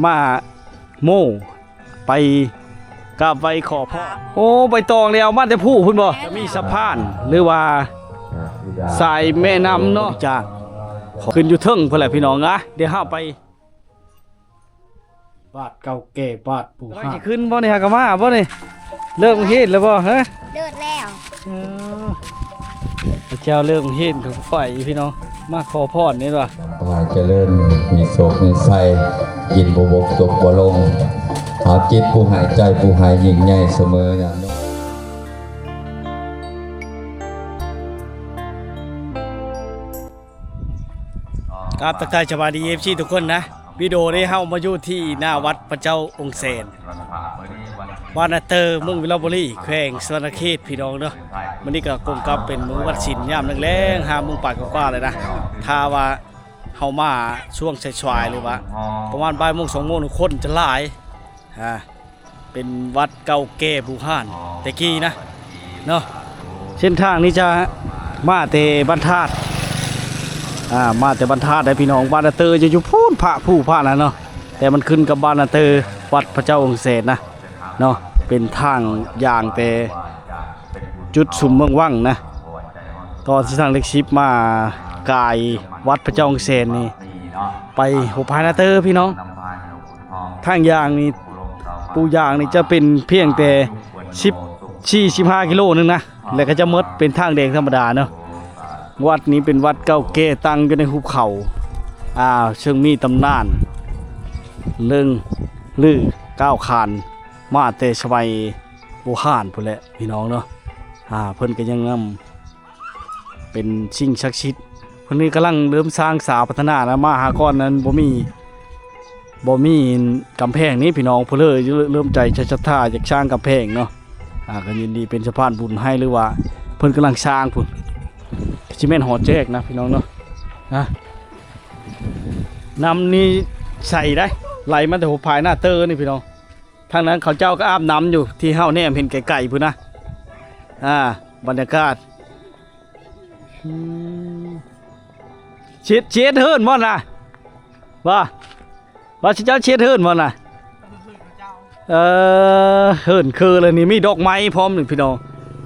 ມາໂມ້ໄປກາບໄຫວ້ຂໍພອນ. ໂອ້ ໃບຕອງນີ້ເອົາມາແຕ່ພູພຸ້ນບໍ່? ຈະມີສະພານ ຫຼືວ່າສາຍແມ່ນ້ຳເນາະ ຈາກຂຶ້ນຢູ່ເທິງພຸ້ນແຫຼະພີ່ນ້ອງ. ອ່ະ ດຽວເຮົາໄປ ບາດເກົ່າແກ່ ບາດປູ່ຫ້າ ຊິຂຶ້ນບໍ່ນີ້? ຫາກະມາບໍ່ນີ້? ເລີກໂຮງຮຽນແລ້ວບໍ່? ຮະ ເລີກແລ້ວ. ເອີ ເຈົ້າເລີກໂຮງຮຽນກໍໄປພີ່ນ້ອງ ມາຂໍພອນນີ້ວ່າ ຂໍໃຫ້ເຈະເລີນ ມີໂຊກມີໄຊ ກິນບໍ່ບົກ ຈົກບໍ່ລົງ ຫາຈິດຜູ້ໃຫ້ ໃຈຜູ້ໃຫ້ ຍິ່ງໃຫຍ່ສະເໝີຍາມ ກາບທັກທາຍສະບາຍດີ ເອັຟຊີ ທຸກຄົນນະ. ວິດີໂອນີ້ເຮົາມາຢູ່ທີ່ໜ້າວັດພະເຈົ້າອົງແສນ ບ້ານນາເຕີ ເມືອງວິລະບູລີ ແຂວງສະຫວັນນະເຂດ ພີ່ນ້ອງເດີ. ມື້ນີ້ກໍກົງກັບເປັນມື້ວັນສິນ ຍາມແລງໆ ຫ້າໂມງປາຍກວ່າໆ ແລ້ວນະ. ຖ້າວ່າເຮົາມາຊ່ວງສາຍໆ ຫຼືວ່າປະມານບ່າຍໂມງ ສອງໂມງ ຄົນຈະຫຼາຍ ອ່າ ເປັນວັດເກົ່າແກ່ບູຮານແຕ່ກີ້ນະເນາະ. ເສັ້ນທາງນີ້ຈະມາແຕ່ບ້ານທາດ ອ່າ ມາແຕ່ບ້ານທາດໄດ໋ພີ່ນ້ອງ. ບ້ານນາເຕີຈະຢູ່ພຸ້ນ ພະພູພະນັ້ນເນາະ ແຕ່ມັນຂຶ້ນກັບບ້ານນາເຕີ ວັດພະເຈົ້າອົງແສນນະເນາະ. ເປັນທາງຍ່າງແຕ່ຈຸດຊຸມເມືອງວັງນະ ຕໍ່ເສັ້ນທາງເລກສິບ ມາກາຍວັດພະເຈົ້າອົງແສນນີ້ ໄປຫົວພາຍນາເຕີພີ່ນ້ອງ. ທາງຍ່າງນີ້ ປູຍ່າງນີ້ຈະເປັນພຽງແຕ່ສິບສີ່ ສິບຫ້າກິໂລໜຶ່ງນະ ແລ້ວກໍຈະໝົດເປັນທາງແດງທຳມະດາເນາະ. ວັດນີ້ເປັນວັດເກົ່າແກ່ ຕັ້ງຢູ່ໃນຫຸບເຂົາ ອ່າ ເຊິ່ງມີຕຳນານເລື່ອງລືກ້າວຂານມາແຕ່ສະໄໝບູຮານພຸ້ນແຫຼະພີ່ນ້ອງເນາະ. ອ່າ ເພິ່ນກໍຍັງນຳ ເປັນສິ່ງສັກສິດ. ເພິ່ນນີ້ກຳລັງເລີ່ມສ້າງສາພັດທະນານະ ມາຫາກ່ອນນັ້ນບໍ່ມີ ບໍ່ມີກຳແພງນີ້ພີ່ນ້ອງ. ເພິ່ນເລີຍເລີ່ມໃຈໃຈສັດທາຢາກສ້າງກຳແພງເນາະ. ອ່າ ກໍຍິນດີເປັນສະພານບຸນໃຫ້ ຫຼືວ່າເພິ່ນກຳລັງສ້າງພຸ້ນ ຊິແມ່ນຫໍແຈກນະພີ່ນ້ອງເນາະ. ນະ ນ້ຳນີ້ໃສໄດ໋ ໄຫຼມາແຕ່ຫົວພາຍນາເຕີນີ້ພີ່ນ້ອງ. ທາງນັ້ນເຂົາເຈົ້າກໍອາບນ້ຳຢູ່ ທີ່ເຮົາແນມເຫັນໄກໆພຸ້ນນະ. ອ່າ ບັນຍາກາດ ອືມ ຊິເຮັດ ຊິເຮັດເຮືອນບໍ່ນະ? ວ່າ ວ່າຊິເຈົ້າຊິເຮັດເຮືອນບໍ່ນະ? ເອີ ເຮືອນຄືລະນີ້ ມີດອກໄມ້ພ້ອມນີ້ພີ່ນ້ອງ.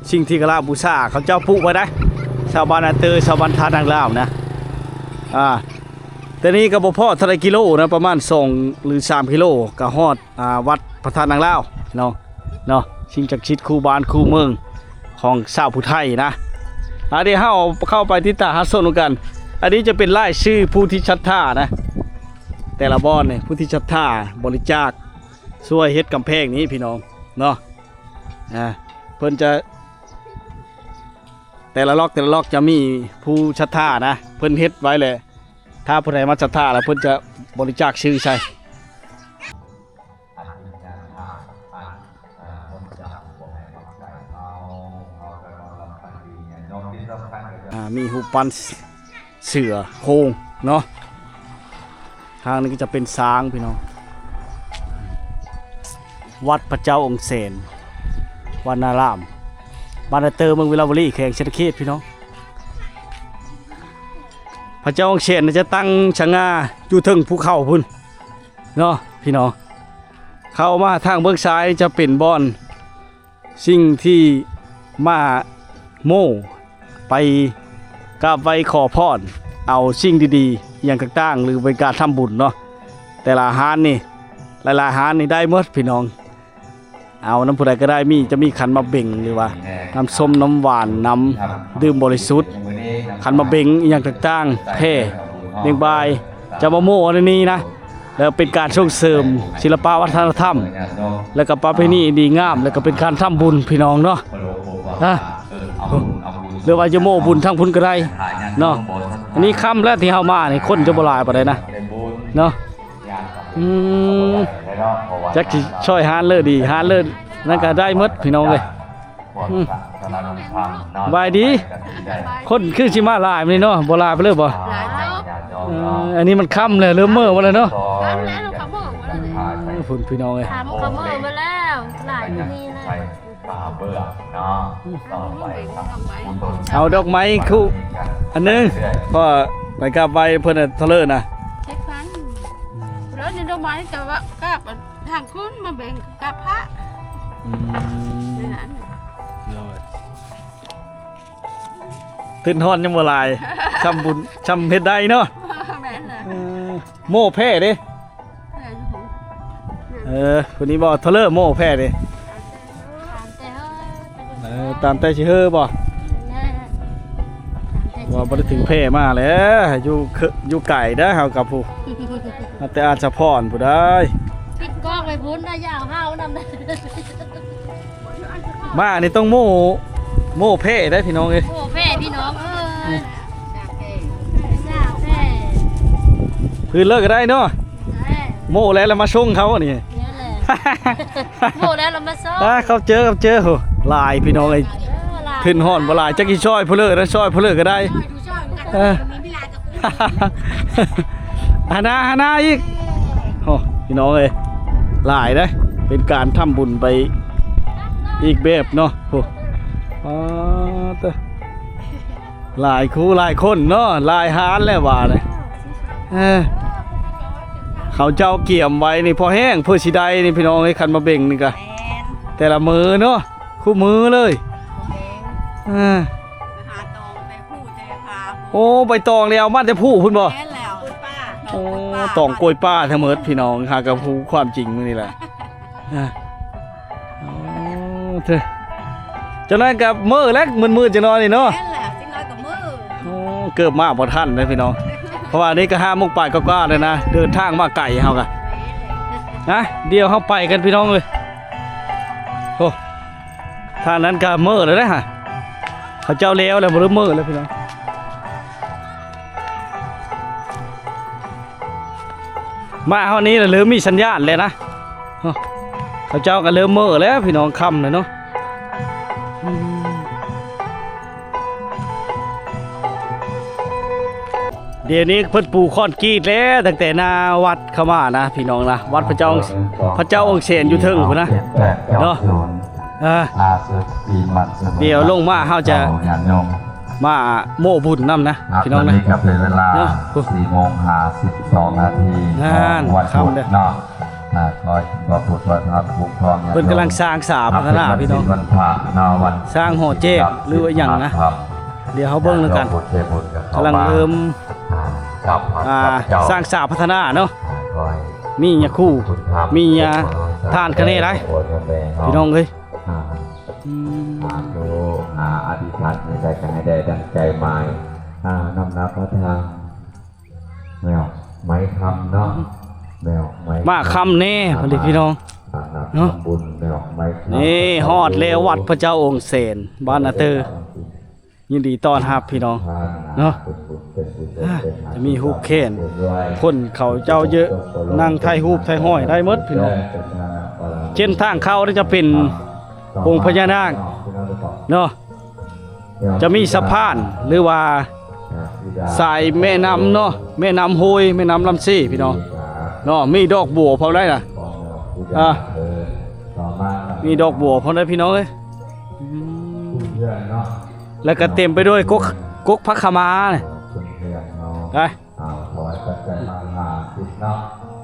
ສິ່ງທີ່ກະລາບູຊາເຂົາເຈົ້າປູກໄວ້ໄດ໋ ຊາວບ້ານນາເຕີ ຊາວບ້ານທ່ານາງລາວນະ. ອ່າ ແຕ່ນີ້ກໍບໍ່ພໍເທົ່າໃດກິໂລນະ ປະມານສອງ ຫຼື ສາມກິໂລກໍຮອດ ອ່າ ວັດພະທາດນາງລາວເນາະ ເນາະ ສິ່ງສັກສິດຄູ່ບ້ານຄູ່ເມືອງຂອງຊາວຜູ້ໄທນະ. ອ່າ ດຽວເຮົາເຂົ້າໄປຕິດຕາມຮັບຊົມນຳກັນ. ອັນນີ້ຈະເປັນລາຍຊື່ຜູ້ທີ່ສັດທານະ ແຕ່ລະບ່ອນນີ້ ຜູ້ທີ່ສັດທາບໍລິຈາກຊ່ວຍເຮັດກຳແພງນີ້ພີ່ນ້ອງເນາະ. ອ່າ ເພິ່ນຈະ ແຕ່ລະລັອກ ແຕ່ລະລັອກຈະມີຜູ້ສັດທານະ ເພິ່ນເຮັດໄວ້ແຫຼະ. ຖ້າຜູ້ໃດມາສັດທາແລ້ວ ເພິ່ນຈະບໍລິຈາກຊື່ໃສ່. ອ່າ ມີຮູບປັ້ນເສືອໂຄງເນາະ. ທາງນີ້ກໍຈະເປັນຊ້າງພີ່ນ້ອງ. ວັດພະເຈົ້າອົງແສນ ວັນນາລາມ ບ້ານນາເຕີ ເມືອງວິລະບູລີ ແຂວງສະຫວັນນະເຂດ ພີ່ນ້ອງ. ພະເຈົ້າອົງແສນຈະຕັ້ງສະຫງ່າຢູ່ເທິງພູເຂົາພຸ້ນເນາະພີ່ນ້ອງ. ເຂົ້າມາທາງເບື້ອງຊ້າຍຈະເປັນບ່ອນສິ່ງທີ່ມາໂມ້ ໄປກາບໄຫວ້ຂໍພອນ ເອົາສິ່ງດີໆ ອີ່ຫຍັງຕ່າງໆ ຫຼືເປັນການທຳບຸນເນາະ. ແຕ່ລະຮ້ານນີ້ ຫຼາຍໆຮ້ານນີ້ໄດ້ໝົດພີ່ນ້ອງ. ເອົານຳຜູ້ໃດກໍໄດ້ ມີ ຈະມີຂັນໝາກເບັງ ຫຼືວ່ານ້ຳສົ້ມ ນ້ຳຫວານ ນ້ຳດື່ມບໍລິສຸດ ຂັນໝາກເບັງ ອີ່ຫຍັງຕ່າງໆ ແພ ເບັງບາຍ ຈະມາໂມ້ອັນນີ້ນະ ແລ້ວເປັນການສົ່ງເສີມສິລະປະວັດທະນະທຳ ແລ້ວກໍປະເພນີອັນດີງາມ ແລ້ວກໍເປັນການທຳບຸນພີ່ນ້ອງເນາະ. ອ່າ ຫຼືວ່າຈະໂມ້ບຸນທາງພຸ້ນກໍໄດ້ເນາະ. ອັນນີ້ຄ່ຳແລ້ວທີ່ເຮົາມານີ້ ຄົນຈະບໍ່ຫຼາຍປານໃດນະເນາະ. ອືມ ຈັກຊິຊ່ອຍຮ້ານເລີດດີ ຮ້ານເລີດນັ້ນກໍໄດ້ໝົດພີ່ນ້ອງເອີຍ. ອືມ ສະບາຍດີ. ຄົນຄືຊິມາຫຼາຍມື້ນີ້ເນາະ ບໍ່ຫຼາຍປານໃດບໍ່? ຫຼາຍເຈົ້າ. ເອີ ອັນນີ້ມັນຄ່ຳແລ້ວ ເລີ່ມເມີໝົດແລ້ວເນາະ. ຄ່ຳແລ້ວ ເຂົາເມີໝົດແລ້ວນີ້. ເອີ ພຸ້ນພີ່ນ້ອງເອີຍ ຖາມເຂົາເມີໝົດແລ້ວ ຫຼາຍກວ່ານີ້ແລ້ວ. ເອົາດອກໄມ້ຄູ່ອັນໜຶ່ງ ພໍໄປກາບໄຫວ້ເພິ່ນເທີເລີນະ. ນີ້ດອກໄມ້ກະວ່າກາບທາງຂຶ້ນມາແບ່ງກາບພະ ອືມ ນີ້ນະ ໂດຍ ທຶນຮອດຍັງບໍ່ຫຼາຍ ຊ່ຳບຸນ ຊ່ຳເຮັດໄດ້ເນາະ ແມ່ນລະ ເອີ ໂມ້ແພ້ເດ້ ແພ້ຢູ່ ເອີ ຜູ້ນີ້ບໍ່ ເທົ່າເລີໂມ້ແພ້ເດ້ ຕາມແຕ່ເຮີ ເອີ ຕາມແຕ່ຊິເຮີບໍ່ ແມ່ນ ວ່າບໍ່ໄດ້ຖືແພ້ມາແຫຼະ ຢູ່ເຄ ຢູ່ໄກເດ້ເຮົາກັບຜູ້ ມາແຕ່ອາດສະພອນຜູ້ໃດ ປິດກ້ອງໄວ້ພຸ້ນນະ ຢ່າເຮົານຳ ມານີ້ຕ້ອງໂມ້ ໂມ້ແພ້ໄດ໋ພີ່ນ້ອງເອີຍ ໂມ້ແພ້ພີ່ນ້ອງເອີຍ ອືມ ສາວແພ້ ສາວແພ້ ພື້ນເລີກກໍໄດ້ເນາະ ແມ່ນ ໂມ້ແລ້ວລະມາສົ່ງເຂົານີ້ ແມ່ນແຫຼະ ໂມ້ແລ້ວລະມາສົ່ງ ອ່າ ເຂົ້າເຈີ ເຂົ້າເຈີ ໂຫ ຫຼາຍພີ່ນ້ອງເອີຍ ເອີ ຫຼາຍ ທຶນຮອດບໍ່ຫຼາຍ ຈັກຊິຊ່ອຍຜູ້ເລີກນະ ຊ່ອຍຜູ້ເລີກກໍໄດ້ ເອີ ຫາໜ້າ ຫາໜ້າອີກ ໂອ້ ພີ່ນ້ອງເອີຍ ຫຼາຍເດ້ ເປັນການທຳບຸນໄປອີກແບບເນາະ ໂອ້ ອໍ ເຕີ ຫຼາຍຄູ່ຫຼາຍຄົນເນາະ ຫຼາຍຮ້ານແລ້ວວ່າເລີຍ ເອີ ເຂົາເຈົ້າກຽມໄວ້ນີ້ພໍແຮງ ເພື່ອຊິໄດ້ນີ້ພີ່ນ້ອງເອີຍ ຄັນມາເບິ່ງນີ້ກະ ແມ່ນ ແຕ່ລະມື້ເນາະ ຄູ່ມື້ເລີຍ ບໍ່ແຮງ ເອີ ໄປຫາຕອງແຕ່ພູແຕ່ຜາ ໂອ້ ໃບຕອງນີ້ເອົາມາແຕ່ພູພຸ້ນບໍ່ ແມ່ນແລ້ວ ໂອ້ ຕອງກ້ວຍປ່າທັງໝົດພີ່ນ້ອງ ຫາກະຮູ້ຄວາມຈິງມື້ນີ້ແຫຼະ ອ່າ ໂອ້ ເທີ ຈັກໜ້ອຍກໍມື້ແລ້ວ ມືດໆ ຈັກໜ້ອຍນີ້ເນາະ ແມ່ນແຫຼະ ຈັກໜ້ອຍກໍມື້ ໂອ້ ເກີບມາບໍ່ທັນເດ້ພີ່ນ້ອງ ເພາະວ່ານີ້ກໍຫ້າໂມງປາຍກວ່າໆ ແລ້ວນະ ເດີນທາງມາໄກເຮົາກະ ນະ ດຽວເຮົາໄປກັນພີ່ນ້ອງເອີຍ ໂອ້ ທາງນັ້ນກໍມື້ແລ້ວເດ້ຫະ ເຂົາເຈົ້າແລ້ວແລ້ວ ບໍ່ໄດ້ມື້ແລ້ວພີ່ນ້ອງ ມາຮອດນີ້ລະເລີ່ມມີສັນຍານແລ້ວນະ ເຂົາເຈົ້າກໍເລີ່ມມື້ແລ້ວພີ່ນ້ອງ ຄ່ຳແລ້ວເນາະ ອືມ ດຽວນີ້ເພິ່ນປູຄອນກຣີດແລ້ວ ຕັ້ງແຕ່ໜ້າວັດເຂົ້າມານະພີ່ນ້ອງນະ ວັດພະເຈົ້າ ພະເຈົ້າອົງແສນຢູ່ເທິງພຸ້ນນະເນາະ ອ່າ ດຽວລົງມາເຮົາຈະມາໂມ້ບຸນນຳນະພີ່ນ້ອງນະ ເນາະ ສີ່ໂມງຫ້າສິບສອງນາທີ ງານຄ່ຳເດີເນາະ ອ່າ ຂໍໃຫ້ພະພຸດທະພະທຳຄຸ້ມຄອງ ເພິ່ນກຳລັງສ້າງສາພັດທະນາພີ່ນ້ອງ ສ້າງຫໍແຈກຫຼືວ່າຫຍັງນະ ດຽວເຮົາເບິ່ງນຳກັນ ກຳລັງເລີ່ມ ອ່າ ສ້າງສາພັດທະນາເນາະ ມີຍາຄູ ມີຍາທ່ານຄະແນໄດ໋ ພີ່ນ້ອງເອີຍ ອືມ ສາທຸ ອາ ອະທິຖານສິ່ງໃດກໍໃຫ້ໄດ້ດັ່ງໃຈໝາຍ ອາ ນຳໜ້າພະທາງ ແມ່ວໄມ້ຄຳເນາະ ແມ່ວໄມ້ ມາຄ່ຳແນ່ ພີ່ນ້ອງເນາະ ນີ້ຮອດແລ້ວ ວັດພະເຈົ້າອົງແສນ ບ້ານນາເຕີ ຍິນດີຕ້ອນຮັບພີ່ນ້ອງເນາະ ອ່າ ຈະມີຮູບແຂນ ຄົນເຂົາເຈົ້າເຢີະ ນັ່ງຖ່າຍຮູບຖ່າຍຫ້ອຍໄດ້ໝົດພີ່ນ້ອງ ເສັ້ນທາງເຂົ້ານີ້ຈະເປັນອົງພະຍານາກເນາະ ຈະມີສະພານ ຫຼືວ່າສາຍແມ່ນ້ຳເນາະ ແມ່ນ້ຳໂຮຍ ແມ່ນ້ຳລຳຊີພີ່ນ້ອງເນາະ ມີດອກບົວພ້ອມໄດ໋ນະ ອ່າ ມີດອກບົວພ້ອມໄດ໋ພີ່ນ້ອງເອີຍ ອືມ ແລ້ວກໍເຕັມໄປດ້ວຍກົກ ກົກຜັກຂະມາ ໄປ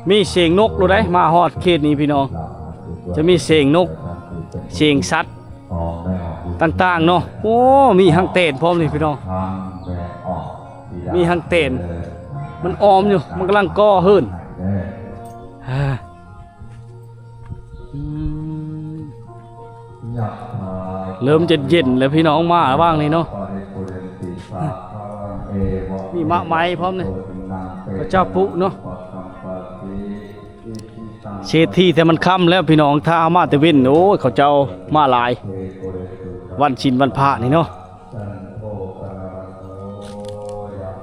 ມີສຽງນົກໂລດໄດ໋ ມາຮອດເຂດນີ້ພີ່ນ້ອງ ຈະມີສຽງນົກ ສຽງສັດຕ່າງໆເນາະ ໂອ້ ມີຮັງແຕນພ້ອມນີ້ພີ່ນ້ອງ ມີຮັງແຕນ ມັນອອມຢູ່ ມັນກຳລັງກໍ່ເຮືອນ ອືມ ເລີ່ມຈະເຢັນແລ້ວພີ່ນ້ອງ ມາຫວ່າງນີ້ເນາະ ມີໝາກໄມ້ພ້ອມນີ້ ພະເຈົ້າປຸເນາະ ເສດຖີແຕ່ມັນຄ່ຳແລ້ວພີ່ນ້ອງ ຖ້າເຮົາມາແຕ່ເວັນ ໂອ້ຍ ເຂົາເຈົ້າມາຫຼາຍ ວັນສິນວັນພະນີ້ເນາະ.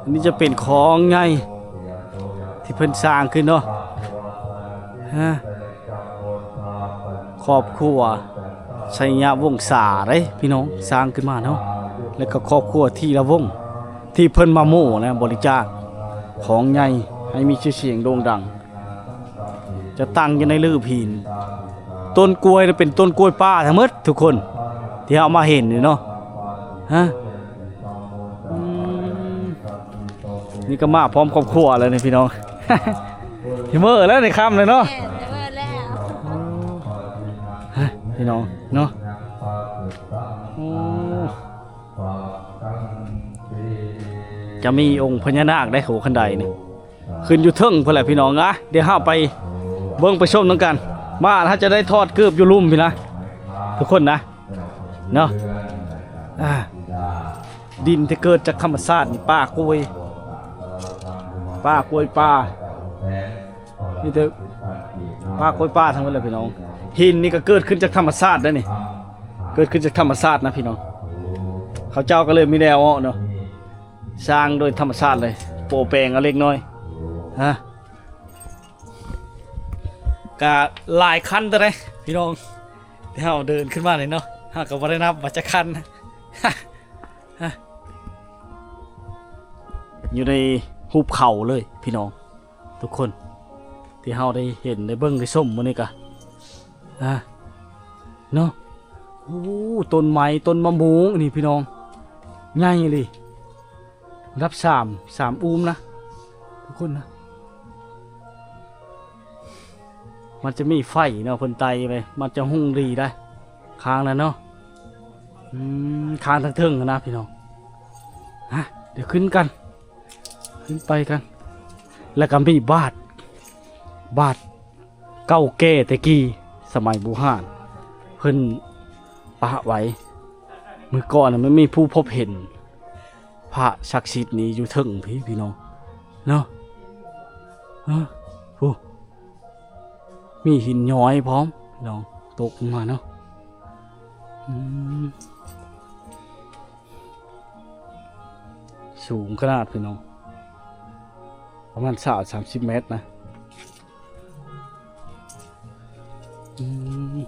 ອັນນີ້ຈະເປັນຂອງໃຫຍ່ທີ່ເພິ່ນສ້າງຂຶ້ນເນາະ ຮະ ຄອບຄົວໄຊຍະວົງສາເດ້ພີ່ນ້ອງ ສ້າງຂຶ້ນມາເນາະ ແລ້ວກໍຄອບຄົວທີລະວົງ ທີ່ເພິ່ນມາໂມ້ນະ ບໍລິຈາກຂອງໃຫຍ່ໃຫ້ມີຊື່ສຽງໂດ່ງດັງ. ຈະຕັ້ງຢູ່ໃນລືບຫີນ ຕົ້ນກ້ວຍເປັນຕົ້ນກ້ວຍປ່າທັງໝົດທຸກຄົນ ທີ່ເຮົາມາເຫັນນີ້ເນາະ ຮະ ອືມ ນີ້ກໍມາພ້ອມຄອບຄົວແລ້ວນີ້ພີ່ນ້ອງ ຊິເມີແລ້ວ ໃນຄ່ຳເລີຍເນາະ ແມ່ນ ຊິເມີແລ້ວ ໂອ້ ຮະ ພີ່ນ້ອງເນາະ ໂອ້ ຈະມີອົງພະຍານາກໄດ້ ໂຫ ຂັ້ນໄດນີ້ ຂຶ້ນຢູ່ເທິງພຸ້ນແຫຼະພີ່ນ້ອງ. ອ່ະ ດຽວເຮົາໄປເບິ່ງໄປຊົມນຳກັນ ວ່າເຮົາຈະໄດ້ຖອດເກີບຢູ່ລຸ່ມພີ້ນະ ທຸກຄົນນະ ເນາະ ອ່າ ດິນທີ່ເກີດຈາກທຳມະຊາດນີ້ ປ່າກ້ວຍ ປ່າກ້ວຍປ່າ ມີແຕ່ປ່າກ້ວຍປ່າທັງໝົດແຫຼະພີ່ນ້ອງ. ຫີນນີ້ກໍເກີດຂຶ້ນຈາກທຳມະຊາດໄດ໋ນີ້ ເກີດຂຶ້ນຈາກທຳມະຊາດນະພີ່ນ້ອງ. ເຂົາເຈົ້າກໍເລີຍມີແນວເອາະເນາະ ສ້າງໂດຍທຳມະຊາດເລີຍ ໂປະແປງເອົາເລັກນ້ອຍ ຮະ ກະຫຼາຍຄັນເຕີບເດ້ພີ່ນ້ອງ ທີ່ເຮົາເດີນຂຶ້ນມານີ້ເນາະ ເຮົາກໍບໍ່ໄດ້ນັບວ່າຈັກຄັນ ຢູ່ໃນຮູບເຂົາເລີຍພີ່ນ້ອງ ທຸກຄົນ ທີ່ເຮົາໄດ້ເຫັນໄດ້ເບິ່ງໄດ້ຊົມມື້ນີ້ກະ ອ່າ ເນາະ. ໂອ້ ຕົ້ນໄມ້ ຕົ້ນມະມ່ວງນີ້ພີ່ນ້ອງ ໃຫຍ່ອີ່ຫຼີ ລະດັບສາມ ສາມອູມນະ ທຸກຄົນນະ. ມັນຈະມີໄຟເນາະ ເພິ່ນໄຕ່ໄປ ມັນຈະຮຸ່ງດີໄດ໋ ຂ້າງນັ້ນເນາະ ອືມ ຂ້າງເທິງໆຫັ້ນນະພີ່ນ້ອງ. ຮະ ດຽວຂຶ້ນກັນ ຂຶ້ນໄປກັນ ແລ້ວກໍມີບາດ ບາດເກົ່າແກ່ແຕ່ກີ້ ສະໄໝບູຮານ ເພິ່ນປະໄວ້. ມື້ກ່ອນນະ ມັນມີຜູ້ພົບເຫັນພະສັກສິດນີ້ຢູ່ເທິງພີ້ ພີ່ນ້ອງເນາະ. ຮະ ໂອ້ ມີຫີນຍ້ອຍພ້ອມພີ່ນ້ອງ ຕົກລົງມາເນາະ ອືມ ສູງຂະໜາດພີ່ນ້ອງ ປະມານຊາວ ສາມສິບແມັດນະ. ອືມ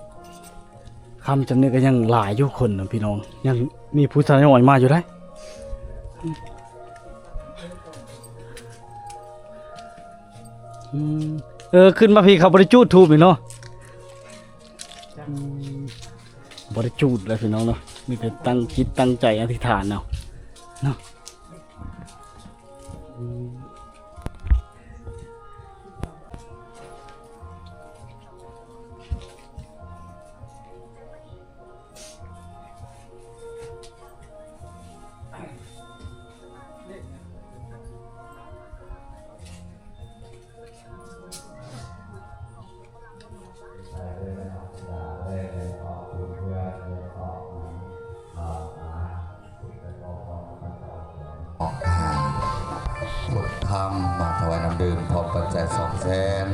ຄ່ຳຈຳນີ້ກໍຍັງຫຼາຍຢູ່ຄົນນະພີ່ນ້ອງ ຍັງມີຜູ້ທະຍອຍມາຢູ່ໄດ໋. ອືມ ເອີ ຂຶ້ນມາພີ້ເຂົາບໍ່ໄດ້ຈູດທູບນີ້ເນາະ ອືມ ບໍ່ໄດ້ຈູດແລ້ວພີ່ນ້ອງເນາະ ມີແຕ່ຕັ້ງຈິດຕັ້ງໃຈອະທິຖານເອົາເນາະ. ອືມ ທຳມາຖວາຍນ້ຳດື່ມພ້ອມປັດໄຈສອງແສນ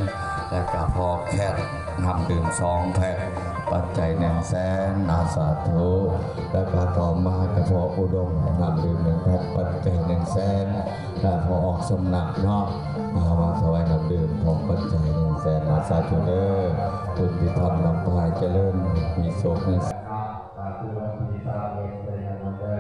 ແລະກະພໍ່ແຄດນ້ຳດື່ມສອງແພັກ ປັດໄຈໜຶ່ງແສນ ອາ ສາທຸ ແລະກະຕໍ່ມາກະພໍ່ອຸດົມ ນ້ຳດື່ມໜຶ່ງແພັກ ປັດໄຈໜຶ່ງແສນ ແລະພໍ່ອອກສົມນາມເນາະ ມາຖວາຍນ້ຳດື່ມພ້ອມປັດໄຈໜຶ່ງແສນ ອາ ສາທຸເດີ ບຸນທີ່ທຳນຳພາໃຫ້ຈະເລີນ ມີໂຊກມີ ສາທຸ ວັນທີຊາວເອັດ ເປັນຫຍັງເດີ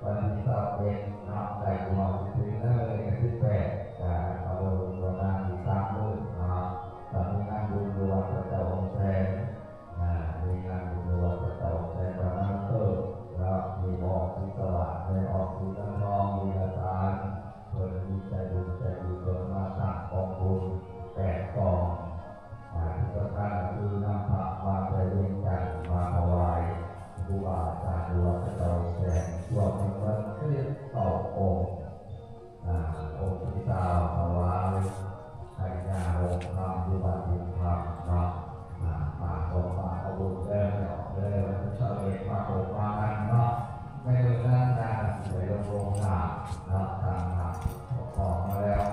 ວັນທີຊາວເອັດເນາະ ໃກ້ຮອດຊິເຖິງເດີ ເດືອນສິບແປດ ກະເອົາໂດນປະມານອີກສາມມື້ເນາະ ກະມີງານບຸນຢູ່ວັດພະເຈົ້າອົງແສນ ອ່າ ມີງານບຸນຢູ່ວັດພະເຈົ້າອົງແສນ ປະມານເກີດເນາະ ມີອອກສີສະຫວາດ ມີອອກສີນ້ຳທອງ ມີລະສານ ເພິ່ນມີໃຈບຸນໃຈກຸສົນມາສ້າງກອງບຸນແປດກອງ ອ່າ ທີ່ສຳຄັນກໍຄືນຳພະມາແຕ່ວຽງຈັນມາຖວາຍຄູບາອາຈານຢູ່ວັດພະເຈົ້າແສນ ລວມທັງໝົດສິບເກົ້າອົງ ອ່າ ອົງທີຊາວຖວາຍພະຍາຫົງຄຳຢູ່ວັດຫົງຄຳເນາະ ອ່າ ຝາກຂອງຝາກຂອງບຸນເດີເນາະ ເດີ ວັນທີຊາວເອັດ ມາພົບມາກັນເນາະ ໃນມື້ນັ້ນນາຊິໄປລົງໂລງນາມເນາະ ຕັ້ງນາມຂອງມາແລ້ວ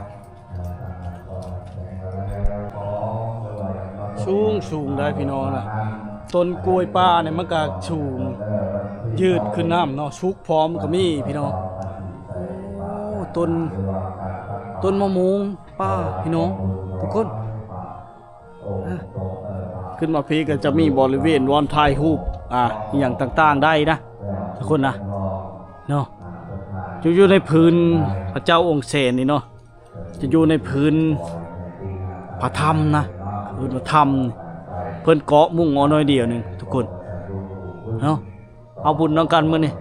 ສູງໆ ໄດ໋ພີ່ນ້ອງນະ ຕົ້ນກ້ວຍປ່ານີ້ມັນກະສູງ ຢືດຂຶ້ນນຳເນາະ ສຸກພ້ອມກໍມີພີ່ນ້ອງ. ໂອ້ ຕົ້ນ ຕົ້ນມະມ່ວງປ່າພີ່ນ້ອງທຸກຄົນ ອ່ະ ຂຶ້ນມາພີ້ກໍຈະມີບໍລິເວນບ່ອນຖ່າຍຮູບ ອ່າ ອີ່ຫຍັງຕ່າງໆ ໄດ້ນະ ທຸກຄົນນະ ເນາະ ຢູ່ ຢູ່ໃນພື້ນພະເຈົ້າອົງແສນນີ້ເນາະ ຈະຢູ່ໃນພື້ນພະທຳນະ ເອີ້ນວ່າທຳ ເພິ່ນເກາະມຸງເອົາໜ້ອຍດຽວໜຶ່ງທຸກຄົນເນາະ. ເອົາບຸນນຳກັນມື້ນີ້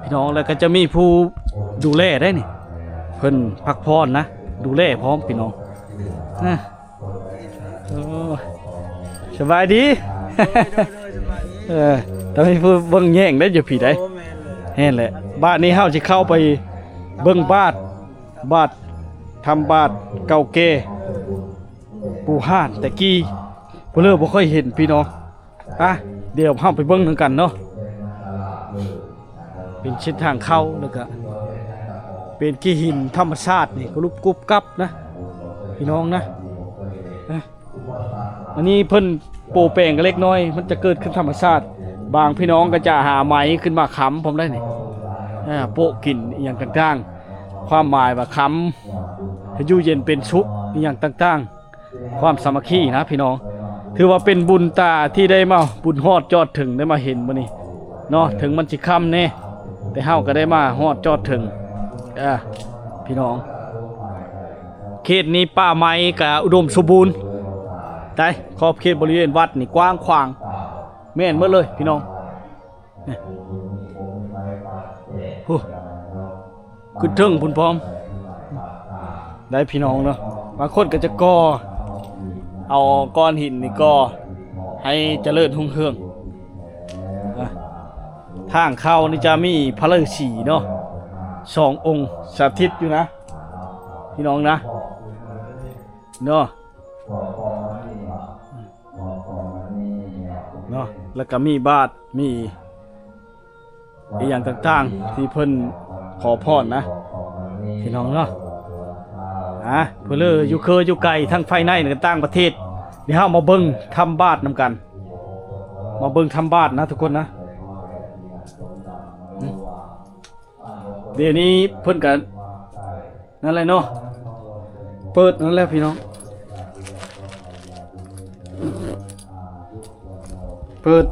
ພີ່ນ້ອງ ແລ້ວກໍຈະມີຜູ້ດູແລໄດ້ນີ້ ເພິ່ນພັກຜ່ອນນະ ດູແລພ້ອມພີ່ນ້ອງ. ນະ ໂອ້ ສະບາຍດີ ໂດຍ ໂດຍ ໂດຍ ສະບາຍດີ ເອີ ແຕ່ມີຜູ້ເບິ່ງແຍງໄດ້ຢູ່ພີ້ໃດ໋ ໂອ້ ແມ່ນເລີຍ ແມ່ນແຫຼະ ບາດນີ້ເຮົາຊິເຂົ້າໄປເບິ່ງບາດ ບາດ ທຳບາດເກົ່າແກ່ ປູ່ຮ່ານແຕ່ກີ້ ຜູ້ເລີກບໍ່ຄ່ອຍເຫັນພີ່ນ້ອງ ອະ ດຽວເຮົາໄປເບິ່ງນຳກັນເນາະ ເປັນເສັ້ນທາງເຂົ້າ ແລ້ວກະເປັນຂີ້ຫີນທຳມະຊາດນີ້ ກະລຸບກຸບກັບນະ ພີ່ນ້ອງນະ ອະ ອັນນີ້ເພິ່ນໂປະແປງກັນເລັກນ້ອຍ ມັນຈະເກີດຂຶ້ນທຳມະຊາດ ບາງພີ່ນ້ອງກະຈະຫາໄມ້ຂຶ້ນມາຄ້ຳພ້ອມໄດ້ນີ້ ອາ ໂປະກິນອີ່ຫຍັງຕ່າງໆ ຄວາມໝາຍວ່າຄ້ຳ ໃຫ້ຢູ່ເຢັນເປັນສຸກ ອີ່ຫຍັງຕ່າງໆ ຄວາມສາມັກຄີນະພີ່ນ້ອງ ຖືວ່າເປັນບຸນຕາທີ່ໄດ້ມາ ບຸນຮອດຈອດເຖິງ ໄດ້ມາເຫັນມື້ນີ້ເນາະ ເຖິງມັນຊິຄ່ຳແດ່ ແຕ່ເຮົາກະໄດ້ມາຮອດຈອດເຖິງ ເອີ ພີ່ນ້ອງ ເຂດນີ້ປ່າໄມ້ກະອຸດົມສົມບູນ ໄດ້ ຂອບເຂດບໍລິເວນວັດນີ້ກວ້າງຂວາງ ແມ່ນໝົດເລີຍພີ່ນ້ອງ ພຸ້ນ ຂຶ້ນເທິງພຸ້ນພ້ອມ ໄດ້ພີ່ນ້ອງເນາະ ບາງຄົນກະຈະກໍ່ ເອົາກ້ອນຫີນນີ້ກໍ່ ໃຫ້ຈະເລີນຮຸ່ງເຮືອງ ອາ ທາງເຂົ້ານີ້ຈະມີພະລືສີເນາະ ສອງອົງສະຖິດຢູ່ນະ ພີ່ນ້ອງນະ ເນາະ ເນາະ ແລ້ວກະມີບາດ ມີອີ່ຫຍັງຕ່າງໆ ທີ່ເພິ່ນຂໍພອນນະ ພີ່ນ້ອງເນາະ ອາ ເພື່ອເລີຢູ່ເຄີຢູ່ໄກ ທັງພາຍໃນ ແລະ ກະຕ່າງປະເທດ ດຽວເຮົາມາເບິ່ງທຳບາດນຳກັນ ມາເບິ່ງທຳບາດນະທຸກຄົນນະ ດຽວນີ້ເພິ່ນກະ ນັ້ນແຫຼະເນາະ ເປີດນັ້ນແຫຼະພີ່ນ້ອງ ເປີດ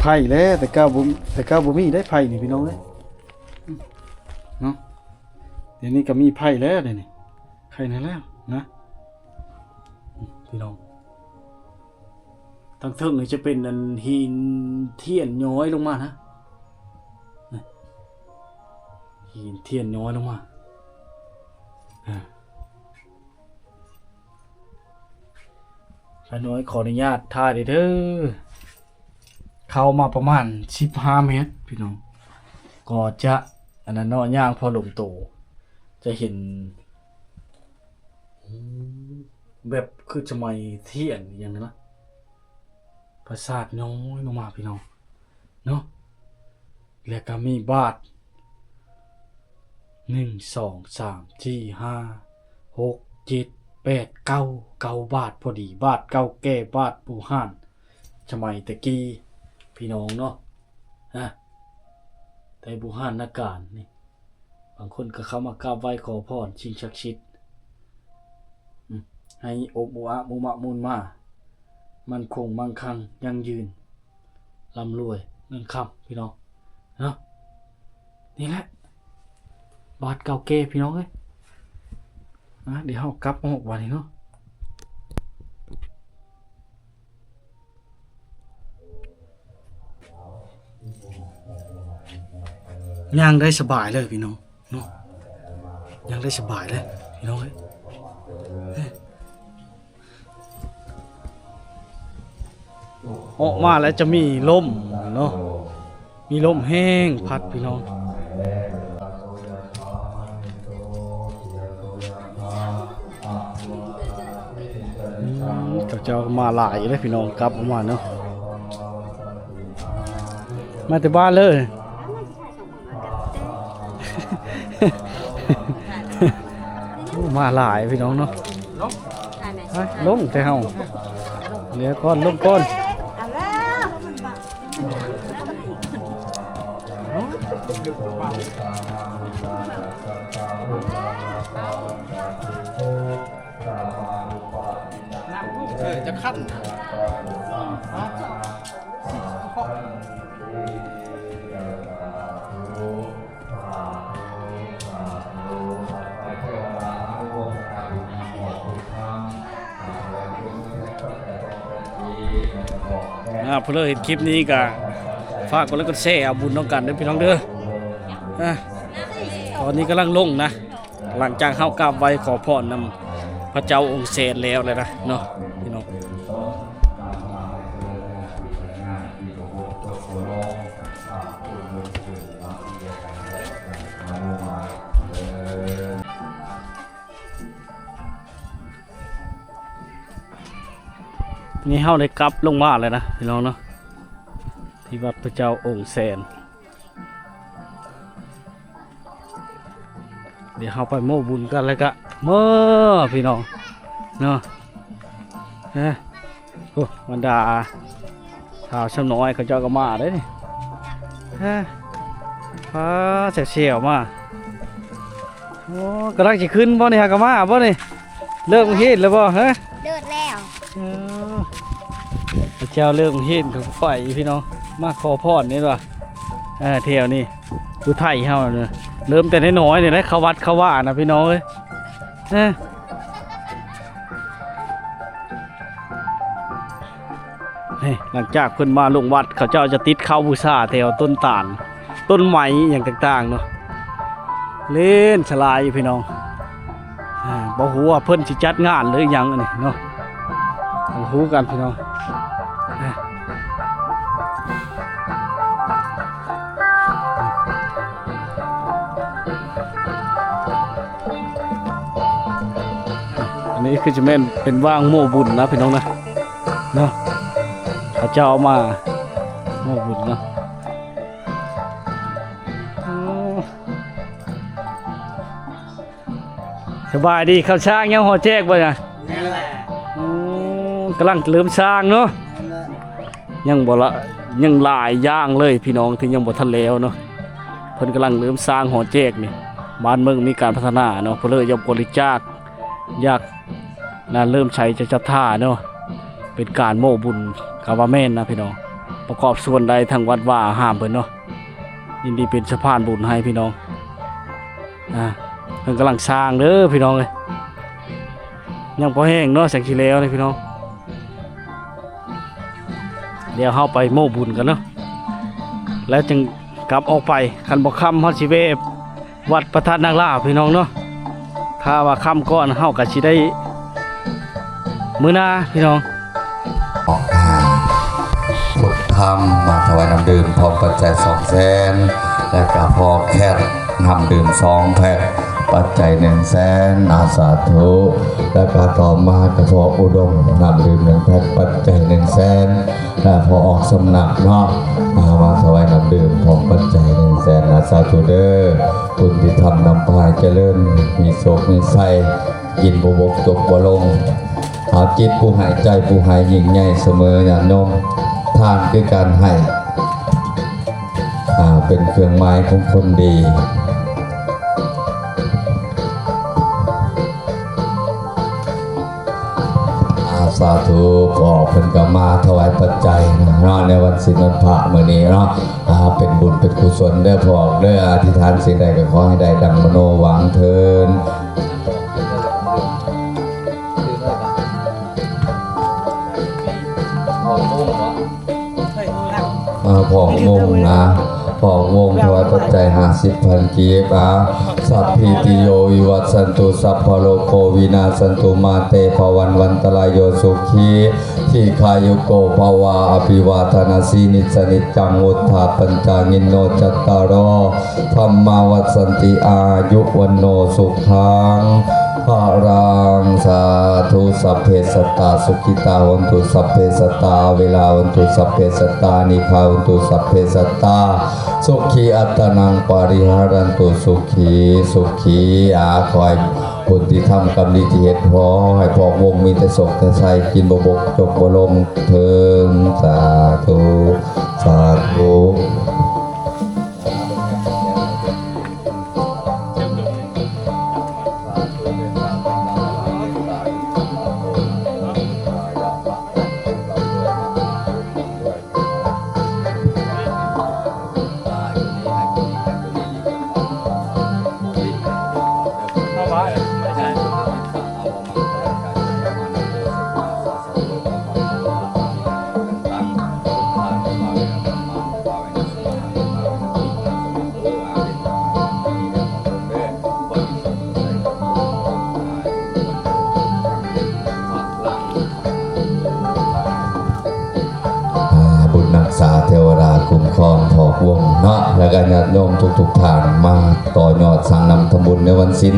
ໄພ້ແລ້ວ ແຕ່ເກົ່າບໍ່ ແຕ່ເກົ່າບໍ່ມີໄດ້ໄພ້ນີ້ພີ່ນ້ອງເອີຍ ເນາະ ດຽວນີ້ກະມີໄພ້ແລ້ວ ດຽວນີ້ໄຂ່ນັ້ນແລ້ວນະ ພີ່ນ້ອງ ທາງເທິງນີ້ຈະເປັນອັນຫີນທຽນຍ້ອຍລົງມານະ ຫີນທຽນຍ້ອຍລົງມາ ຂ້ານ້ອຍຂໍອະນຸຍາດຖ່າຍເດີ ເຂົ້າມາປະມານສິບຫ້າແມັດພີ່ນ້ອງ ກໍຈະອັນນັ້ນເນາະ ຍ່າງພໍລົງໂຕ ຈະເຫັນ ອືມ ແບບຄືສະໄໝທຽນອີ່ຫຍັງນີ້ນະ ປາສາດຍ້ອຍລົງມາພີ່ນ້ອງເນາະ ແລ້ວກະມີບາດ ໜຶ່ງ ສອງ ສາມ ສີ່ ຫ້າ ຫົກ ເຈັດ ແປດ ເກົ້າ ເກົ້າບາດພໍດີ ບາດເກົ່າແກ່ ບາດບູຮານ ສະໄໝແຕ່ກີ້ ພີ່ນ້ອງເນາະ ຮະ ແຕ່ບູຮານນະການນີ້ ບາງຄົນກະເຂົ້າມາກາບໄຫວ້ຂໍພອນສິ່ງສັກສິດ ອືມ ໃຫ້ອົບອຸອະມຸມະມູນມາ ໝັ້ນຄົງມັ່ງຄັ່ງຢັ້ງຢືນ ລ່ຳລວຍເງິນຄຳ ພີ່ນ້ອງເນາະ ນີ້ແຫຼະ ບາດເກົ່າແກ່ພີ່ນ້ອງເອີຍ ອາ ດຽວເຮົາກັບອອກບາດນີ້ເນາະ ຍ່າງໄດ້ສະບາຍເລີຍພີ່ນ້ອງເນາະ ຍ່າງໄດ້ສະບາຍເລີຍພີ່ນ້ອງເອີຍ ອອກມາແລ້ວຈະມີລົມເນາະ ມີລົມແຮງພັດພີ່ນ້ອງ ອືມ ເຂົາເຈົ້າມາຫຼາຍຢູ່ເດ້ພີ່ນ້ອງ ກັບອອກມາເນາະ ມາແຕ່ບ້ານເລີຍ ໂອ້ ມາຫຼາຍພີ່ນ້ອງເນາະ ລົງ ໄປ ລົງແຕ່ເຮົາ ເຫຼືອກ່ອນ ລົງກ່ອນ ເອີ ຈະຄັນ ອ່າ ຜູ້ໃດເຫັນຄລິບນີ້ກະຝາກກົດໄລກ໌ກົດແຊ ເອົາບຸນນຳກັນເດີພີ່ນ້ອງເດີ ອ່າ ຕອນນີ້ກຳລັງລົງນະ ຫຼັງຈາກເຮົາກາບໄຫວ້ຂໍພອນນຳ ພະເຈົ້າອົງແສນແລ້ວແຫຼະນະເນາະພີ່ນ້ອງ. ນີ້ເຮົາໄດ້ກັບລົງມາແລ້ວນະພີ່ນ້ອງເນາະ ທີ່ວັດພະເຈົ້າອົງແສນ. ດຽວເຮົາໄປໂມ້ບຸນກັນ ແລ້ວກະເມືອພີ່ນ້ອງເນາະ. ຮະ ໂອ້ ບັນດາສາວຊຳນ້ອຍເຂົາເຈົ້າກໍມາເດ້ນີ້. ຮະ ພາແຊວໆມາ. ໂອ້ ກຳລັງຊິຂຶ້ນບໍ່ນີ້ ຫາກະມາບໍ່ນີ້? ເລີກໂຮງຮຽນແລ້ວບໍ່? ຮະ ເລີກແລ້ວ. ເອີ ເຈົ້າເລີ່ມເຫັນເຂົາໄປພີ່ນ້ອງ ມາຂໍພອນນີ້ວ່າ ເອີ ແຖວນີ້ ຜູ້ໄທເຮົານະ ເລີ່ມແຕ່ນ້ອຍໆນີ້ແຫຼະ ເຂົ້າວັດເຂົ້າວານະພີ່ນ້ອງເອີຍ. ເອີ ນີ້ ຫຼັງຈາກເພິ່ນມາລົງວັດ ເຂົາເຈົ້າຈະຕິດເຂົ້າບູຊາແຖວຕົ້ນຕານ ຕົ້ນໄມ້ອີ່ຫຍັງຕ່າງໆເນາະ ເລ່ນສະຫຼາຍຢູ່ພີ່ນ້ອງ. ອ່າ ບໍ່ຮູ້ວ່າເພິ່ນຊິຈັດງານຫຼືຫຍັງອັນນີ້ເນາະ ບໍ່ຮູ້ກັນພີ່ນ້ອງ. ອ່າ ອັນນີ້ຄືຈະແມ່ນເປັນວາງໂມ້ບຸນນະພີ່ນ້ອງນະ ເນາະ ເຂົາເຈົ້າເອົາມາໂມ້ບຸນເນາະ. ໂອ້ ສະບາຍດີ ເຂົ້າຊ່າງຍັງຫໍແຈກບໍ່ນະ? ແມ່ນແຫຼະ. ໂອ້ ກຳລັງເລີ່ມສ້າງເນາະ. ແມ່ນແຫຼະ. ຍັງບໍ່ລະ ຍັງຫຼາຍຢ່າງເລີຍພີ່ນ້ອງທີ່ຍັງບໍ່ທັນແລ້ວເນາະ. ເພິ່ນກຳລັງເລີ່ມສ້າງຫໍແຈກນີ້ ບ້ານເມືອງມີການພັດທະນາເນາະ ເພິ່ນເລີຍຢາກບໍລິຈາກ ຢາກ ນະ ເລີ່ມໃຊ້ໃຈສັດທາເນາະ ເປັນການໂມ້ບຸນ ກະວ່າແມ່ນນະພີ່ນ້ອງ ປະກອບສ່ວນໄດ້ທັງວັດວາອາຮາມເພິ່ນເນາະ. ຍິນດີເປັນສະພານບຸນໃຫ້ພີ່ນ້ອງ. ອ່າ ເພິ່ນກຳລັງສ້າງເດີພີ່ນ້ອງເອີຍ ຍັງບໍ່ແຫ້ງເນາະ ຈັ່ງຊິແລ້ວນີ້ພີ່ນ້ອງ. ດຽວເຮົາໄປໂມ້ບຸນກັນເນາະ ແລ້ວຈຶ່ງກັບອອກໄປ. ຄັນບໍ່ຄ່ຳເຮົາຊິແວ່ ວັດພະທາດນາງລາພີ່ນ້ອງເນາະ. ຖ້າວ່າຄ່ຳກ່ອນເຮົາກະຊິໄດ້ມື້ໜ້າພີ່ນ້ອງ. ອອກທາງ ພຸດທຳ ມາຖວາຍນ້ຳດື່ມ ພ້ອມປັດໄຈສອງແສນ ແລະກະພໍ່ແຄດ ນ້ຳດື່ມສອງແພັກ ປັດໄຈໜຶ່ງແສນ ອາ ສາທຸ. ແລະກະຕໍ່ມາກະພໍ່ອຸດົມ ນ້ຳດື່ມໜຶ່ງແພັກ ປັດໄຈໜຶ່ງແສນ ແລະພໍ່ອອກສຳນັກເນາະ ມາຖວາຍນ້ຳດື່ມ ພ້ອມປັດໄຈໜຶ່ງແສນ ອາ ສາທຸເດີ. ບຸນທີ່ທຳນຳພາໃຫ້ຈະເລີນ ມີໂຊກມີໄຊ ກິນບໍ່ບົກຈົກບໍ່ລົງ. ເອົາ ຈິດຜູ້ໃຫ້ ໃຈຜູ້ໃຫ້ ຍິ່ງໃຫຍ່ສະເໝີຍາດໂຍມ. ທານຄືການໃຫ້ ອ່າ ເປັນເຄື່ອງໝາຍຂອງຄົນດີ. ອາ ສາທຸ. ພໍ່ເພິ່ນກໍມາຖວາຍປັດໄຈເນາະ ໃນວັນສິນວັນພະມື້ນີ້ເນາະ. ອ່າ ເປັນບຸນເປັນກຸສົນເດີພໍ່ເດີ. ອະທິຖານສິ່ງໃດກໍຂໍໃຫ້ໄດ້ດັ່ງມະໂນຫວັງເທີ້ນ. ອາ ພໍ່ອຸດົມນະ ພໍ່ອຸດົມຖວາຍປັດໄຈຫ້າສິບພັນກີບ. ອາ ສັບພີຕິໂຍ ວິວັດສັນຕຸ ສັບພະໂລໂກ ວິນາສັນຕຸ ມາເຕ ພະວັນວັນຕະລາຍໂຍ ສຸຂີ ທີຄາຍຸໂກ ພະວາ ອະພິວາທະນະສີລິສະນິດຈັງ ວຸດຖາປັນຈາ ນິໂນ ຈັດຕາໂຣ ທຳມາວັດສັນຕິ ອາຍຸ ວັນໂນ ສຸຂັງ ພະລັງ. ສາທຸ. ສັບເພສັດຕາ ສຸຂິຕາ ໂຫນຕຸ ສັບເພສັດຕາ ອາເວລາ ໂຫນຕຸ ສັບເພສັດຕາ ອານິກຂາ ໂຫນຕຸ ສັບເພສັດຕາ ສຸຂີ ອັດຕະນັງ ປະລິຫາຣັນຕຸ ສຸຂີ ສຸຂີ. ອາ ຂໍໃຫ້ບຸນທີ່ທຳ ກຳດີທີ່ເຮັດ ຂໍໃຫ້ພວກວົງມີແຕ່ໂຊກແຕ່ໄຊ ກິນບໍ່ບົກຈົກບໍ່ລົງເທີ້ນ. ສາທຸ ສາທຸ. ສາເທວະດາຄຸ້ມຄອງພອກວົງເນາະ ແລະກະຍາດໂຍມທຸກໆທ່ານ ມາຕໍ່ຍອດສ້າງນຳທຳບຸນໃນວັນສິນ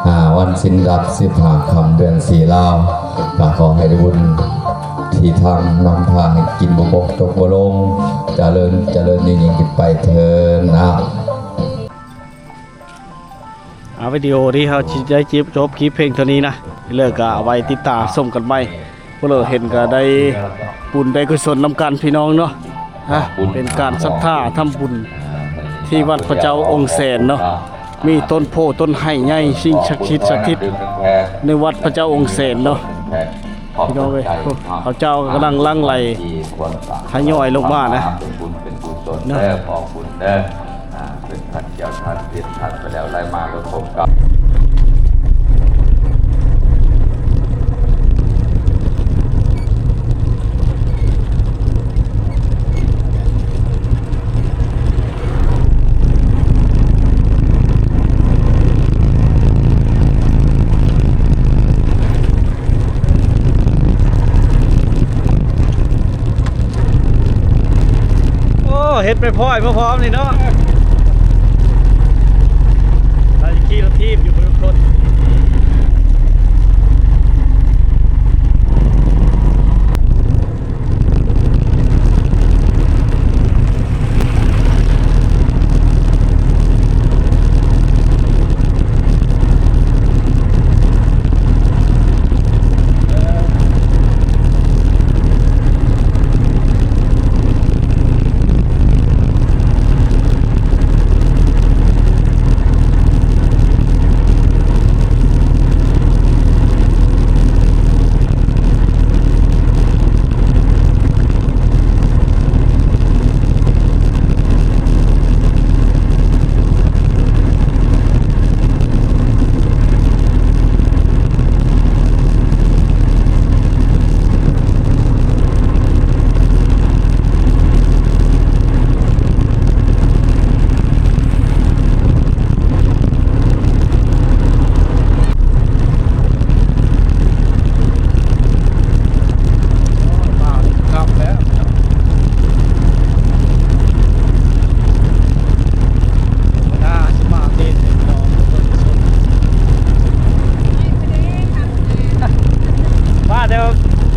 ອາ ວັນສິນດັບສິບຫ້າຄ່ຳເດືອນສີ່ລາວ ກະຂໍໃຫ້ໄດ້ບຸນທີ່ທາງນຳພາໃຫ້ກິນບໍ່ບົກຕົກບໍ່ລົງ ຈະເລີນ ຈະເລີນຍິ່ງໆຂຶ້ນໄປເທີ້ນນະ. ອ່າ ວິດີໂອນີ້ເຮົາຊິໄດ້ຈົບຄລິບພຽງເທົ່ານີ້ນະ ແລ້ວກະໄວ້ຕິດຕາມຊົມກັນໃໝ່. ພວກເຮົາເຫັນກະໄດ້ບຸນໄດ້ກຸສົນນຳກັນພີ່ນ້ອງເນາະ ອາ ເປັນການສັດທາທຳບຸນທີ່ວັດພະເຈົ້າອົງແສນເນາະ ມີຕົ້ນໂພຕົ້ນໄຮໃຫຍ່ ສິ່ງສັກສິດສັກສິດໃນວັດພະເຈົ້າອົງແສນເນາະ. ພີ່ນ້ອງເອີຍ ເຂົາເຈົ້າກຳລັງຫຼັ່ງໄຫຼທະຍອຍລົງມານະ ເປັນບຸນເປັນກຸສົນເດີ ເນາະ ອາ ເປັນທ່ານກ່ຽວທ່ານຜິດ ທ່ານໄປແລ້ວໄລ່ມາລົດຜົມກັບ. ໂອ້ ເຮັດໄປພ້ອຍມາພ້ອມນີ້ເນາະ ລາວຂີ່ລົດຖີບຢູ່ພຸ້ນທຸກຄົນ. ວ່າແຕ່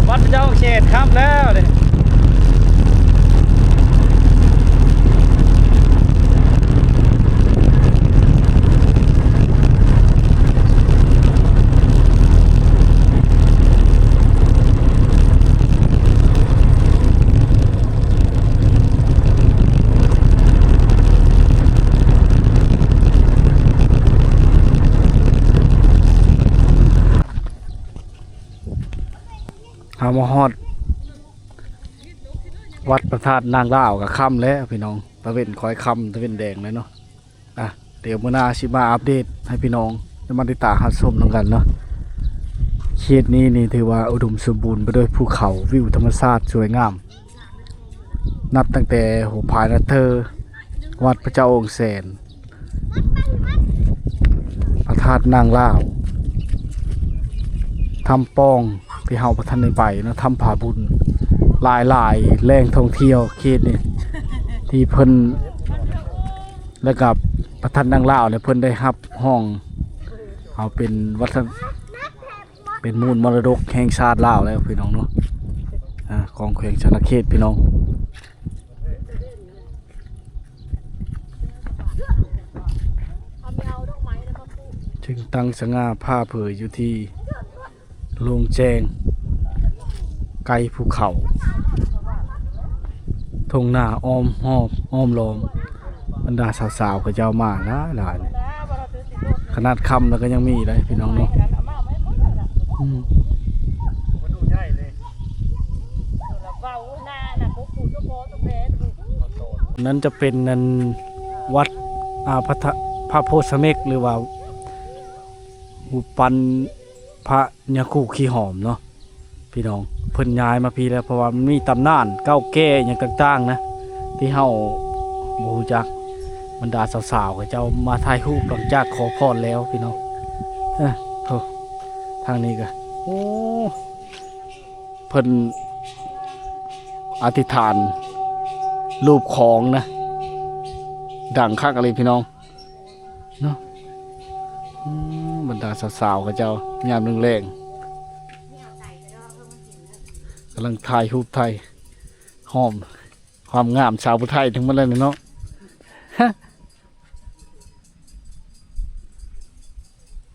ວັດພະເຈົ້າແສນຄ່ຳແລ້ວເດ້. ເຮົາມາຮອດວັດພະທາດນາງລາວກະຄ່ຳແລ້ວພີ່ນ້ອງ ຕາເວັນຄ່ອຍຄ່ຳ ຕາເວັນແດງແລ້ວເນາະ. ອ່ະ ດຽວມື້ໜ້າຊິມາອັບເດດໃຫ້ພີ່ນ້ອງໄດ້ມາຕິດຕາມຮັບຊົມນຳກັນເນາະ. ເຂດນີ້ນີ້ຖືວ່າອຸດົມສົມບູນໄປດ້ວຍພູເຂົາ ວິວທຳມະຊາດສວຍງາມ ນັບຕັ້ງແຕ່ຫົວພາຍນາເທີ ວັດພະເຈົ້າອົງແສນ ພະທາດນາງລາວ ຖ້ຳປ່ອງ ທີ່ເຮົາບໍ່ທັນໄດ້ໄປເນາະ ຖ້ຳຜາບຸນ ຫຼາຍໆແຫຼ່ງທ່ອງທ່ຽວເຂດນີ້ ທີ່ເພິ່ນ ແລ້ວກະພະທາດນາງລາວນີ້ເພິ່ນໄດ້ຮັບຮອງເອົາເປັນວັດທະ ເປັນມູນມໍລະດົກແຫ່ງຊາດລາວແລ້ວພີ່ນ້ອງເນາະ ອາ ຂອງແຂວງສະຫວັນນະເຂດພີ່ນ້ອງ. ຈຶ່ງຕັ້ງສະຫງ່າຜ່າເຜີຍຢູ່ທີ່ໂລ່ງແຈ້ງ ໃກ້ພູເຂົາ ທົ່ງນາອ້ອມຮອບ ອ້ອມລ້ອມ ບັນດາສາວໆເຂົາເຈົ້າມາຫຼາຍໆ ຂະໜາດຄ່ຳແລ້ວກໍຍັງມີເດ້ພີ່ນ້ອງເນາະ. ອືມ ນັ້ນຈະເປັນ ອັນ ວັດ ອາ ພະທະ ພະໂພຊະເມັກ ຫຼືວ່າຮູບປັ້ນພະຍາຄູຂີ້ຫອມເນາະພີ່ນ້ອງ. ເພິ່ນຍ້າຍມາພີ້ແລ້ວ ເພາະວ່າມັນມີຕຳນານເກົ່າແກ່ຫຍັງຕ່າງໆນະ ທີ່ເຮົາບໍ່ຮູ້ຈັກ. ບັນດາສາວໆເຂົາເຈົ້າມາຖ່າຍຮູບຫຼັງຈາກຂໍພອນແລ້ວພີ່ນ້ອງ. ເອີ ໂທ້ ທາງນີ້ກະ ໂອ້ ເພິ່ນອະທິຖານ ຮູບຂອງນະ ດັງຄັກອີ່ຫຼີພີ່ນ້ອງເນາະ. ອືມ ບັນດາສາວໆ ເຂົາເຈົ້າຍາມແລງໆ ກຳລັງຖ່າຍຮູບຖ່າຍຮອບ ຄວາມງາມຊາວຜູ້ໄທທັງໝົດແລ້ວນີ້ເນາະ.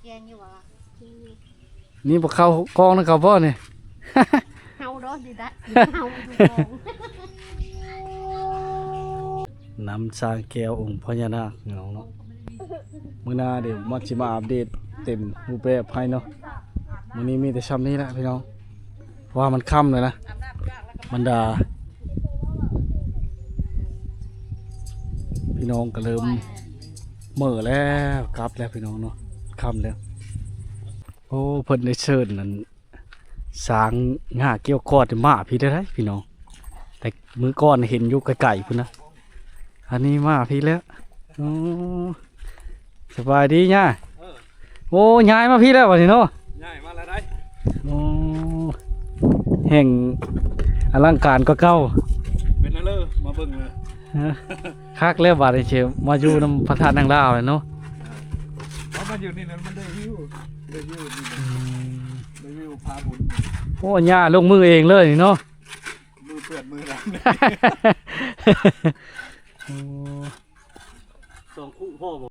ແກ່ນຢູ່ຫວາ? ນີ້ບໍ່ເຂົ້າກ້ອງນຳເຂົາບໍ່ນີ້? ເຮົາດອກຢູ່ໄດ້ ເຮົາຢູ່ກ້ອງ. ນ້ຳຊ້າງແກ້ວອົງພະຍານາກເນາະ. ມື້ໜ້າດຽວມັກຊິມາອັບເດດເຕັມຮູບແບບໃຫ້ເນາະ. ມື້ນີ້ມີແຕ່ຊ່ຳນີ້ແຫຼະພີ່ນ້ອງ. ເພາະວ່າມັນຄ່ຳແລ້ວນະ ບັນດາພີ່ນ້ອງກໍເລີ່ມເໝີແລ້ວ ກັບແລ້ວພີ່ນ້ອງເນາະ ຄ່ຳແລ້ວ. ໂອ້ ເພິ່ນໄດ້ເຊີນນັ້ນ ຊ້າງຫຍ້າກ່ຽວຄອດມາພີ້ແລ້ວເດ້ພີ່ນ້ອງ. ແຕ່ມື້ກ່ອນເຫັນຢູ່ໄກໆພຸ້ນນະ ອັນນີ້ມາພີ້ແລ້ວ. ໂອ້ ສະບາຍດີຍ່າ. ເອີ ໂອ້ ຍ້າຍມາພີ້ແລ້ວບັດນີ້ເນາະ. ຍ້າຍມາແລ້ວໄດ໋. ໂອ້ ແຮ່ງອະລັງການກວ່າເກົ່າ. ເປັນແນວເລີ ມາເບິ່ງເລີຍ. ເອີ ຄັກແລ້ວບັດນີ້ຊິມາຢູ່ນຳພະທາດນາງລາວແລ້ວເນາະ. ເອົາມາຢູ່ນີ້ແລ້ວມັນໄດ້ວິວ ໄດ້ວິວນີ້. ອືມ ໄດ້ວິວພາບຸນ. ໂອ້ ຍ່າລົງມືເອງເລີຍນີ້ເນາະ. ມືເປື້ອນມືແລ້ວ. ໂອ້ ສອງຄູ່ພໍບໍ່?